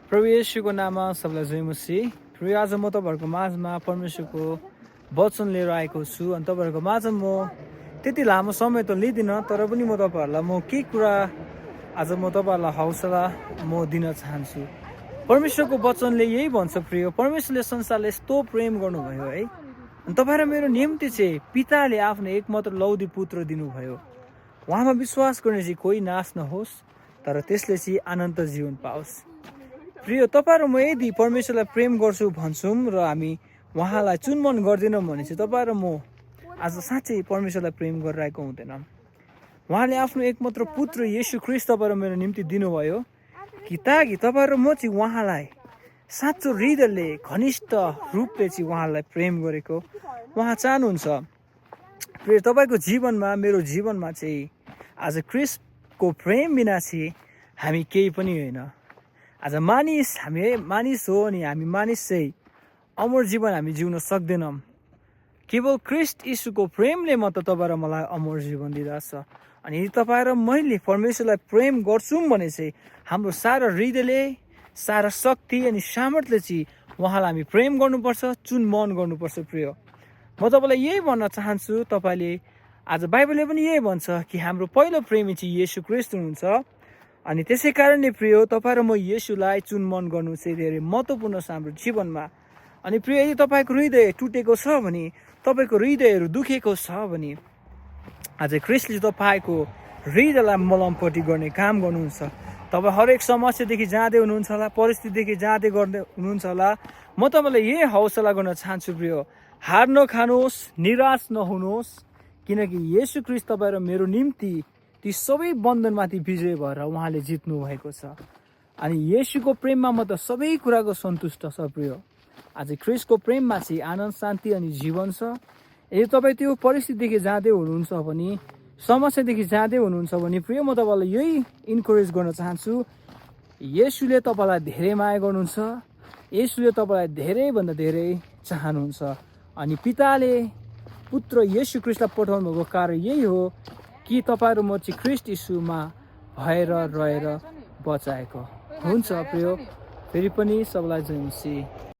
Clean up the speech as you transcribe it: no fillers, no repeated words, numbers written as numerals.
प्रभु येशूको नाममा सबैलाई जय मसीह। प्रभु आज म तपाईँहरूको माझमा परमेश्वरको वचन लिएर आएको छु अनि तपाईँहरूको माझमा म त्यति लामो समय त लिँदिनँ, तर पनि म तपाईँहरूलाई केही कुरा आज म तपाईँहरूलाई हौसला दिन चाहन्छु। परमेश्वरको वचनले यही भन्छ, प्रिय परमेश्वरले संसारले यस्तो प्रेम गर्नुभयो है, अनि तपाईँ र मेरो निम्ति चाहिँ पिताले आफ्नो एकमात्र लौदी पुत्र दिनुभयो। उहाँमा विश्वास गर्ने चाहिँ कोही नाश नहोस्, तर त्यसले चाहिँ अनन्त जीवन पाओस्। प्रिय तपाईँ र म यदि परमेश्वरलाई प्रेम गर्छु भन्छौँ र हामी उहाँलाई चुनमन गर्दैनौँ भने चाहिँ तपाईँ र म आज साँच्चै परमेश्वरलाई प्रेम गरिरहेको हुँदैन। उहाँले आफ्नो एकमात्र पुत्र येशू ख्रीष्ट तपाईँ र मेरो निम्ति दिनुभयो कि ताकि तपाईँ र म चाहिँ उहाँलाई साँचो हृदयले घनिष्ठ रूपले चाहिँ उहाँलाई प्रेम गरेको उहाँ चाहनुहुन्छ। प्रिय तपाईँको जीवनमा मेरो जीवनमा चाहिँ आज ख्रीष्टको प्रेम बिना चाहिँ हामी केही पनि होइन। आज हामी मानिस हो अनि हामी मानिस चाहिँ अमर जीवन हामी जिउन सक्दैनौँ। केवल ख्रीष्ट यीशुको प्रेमले मात्र तपाईँ र मलाई अमर जीवन दिँदछ। अनि यदि तपाईँ र मैले परमेश्वरलाई प्रेम गर्छौँ भने चाहिँ हाम्रो सारा हृदयले, सारा शक्ति अनि सामर्थ्यले चाहिँ उहाँलाई हामी प्रेम गर्नुपर्छ, चुनमन गर्नुपर्छ। प्रिय म तपाईँलाई यही भन्न चाहन्छु, तपाईँले आज बाइबलले पनि यही भन्छ कि हाम्रो पहिलो प्रेमी चाहिँ येशू ख्रीष्ट हुनुहुन्छ। अनि त्यसै कारणले प्रिय तपाईँ र म येशूलाई चुनमन गर्नु चाहिँ धेरै महत्त्वपूर्ण छ हाम्रो जीवनमा। अनि प्रिय यदि तपाईँको हृदय टुटेको छ भने, तपाईँको हृदयहरू दुखेको छ भने आज ख्रीष्टले तपाईँको हृदयलाई मलमपट्टि गर्ने काम गर्नुहुन्छ। तपाईँ हरेक समस्यादेखि जाँदै हुनुहुन्छ होला, परिस्थितिदेखि जाँदै गर्दै हुनुहुन्छ होला, म तपाईँलाई यही हौसला गर्न चाहन्छु प्रिय, हार नखानुहोस्, निराश नहुनुहोस्, किनकि येशू ख्रीष्ट तपाईँ र मेरो निम्ति ती सबै बन्धनमाथि विजय भएर उहाँले जित्नु भएको छ। अनि येशूको प्रेममा म त सबै कुराको सन्तुष्ट छ। प्रिय आज ख्रीष्टको प्रेममा चाहिँ आनन्द, शान्ति अनि जीवन छ। यदि तपाईँ त्यो परिस्थितिदेखि जाँदै हुनुहुन्छ भने, समस्यादेखि जाँदै हुनुहुन्छ भने प्रिय म तपाईँलाई यही इन्करेज गर्न चाहन्छु, येशूले तपाईँलाई धेरै माया गर्नुहुन्छ, येशूले तपाईँलाई धेरैभन्दा धेरै चाहनुहुन्छ। अनि पिताले पुत्र येशू ख्रीष्टलाई पठाउनु भएको कारण यही हो कि तपाईँ र म चाहिँ ख्रीष्ट यीशुमा भएर रहेर बचाएको हुन्छ। प्रिय फेरि पनि सबैलाई जय मसीह।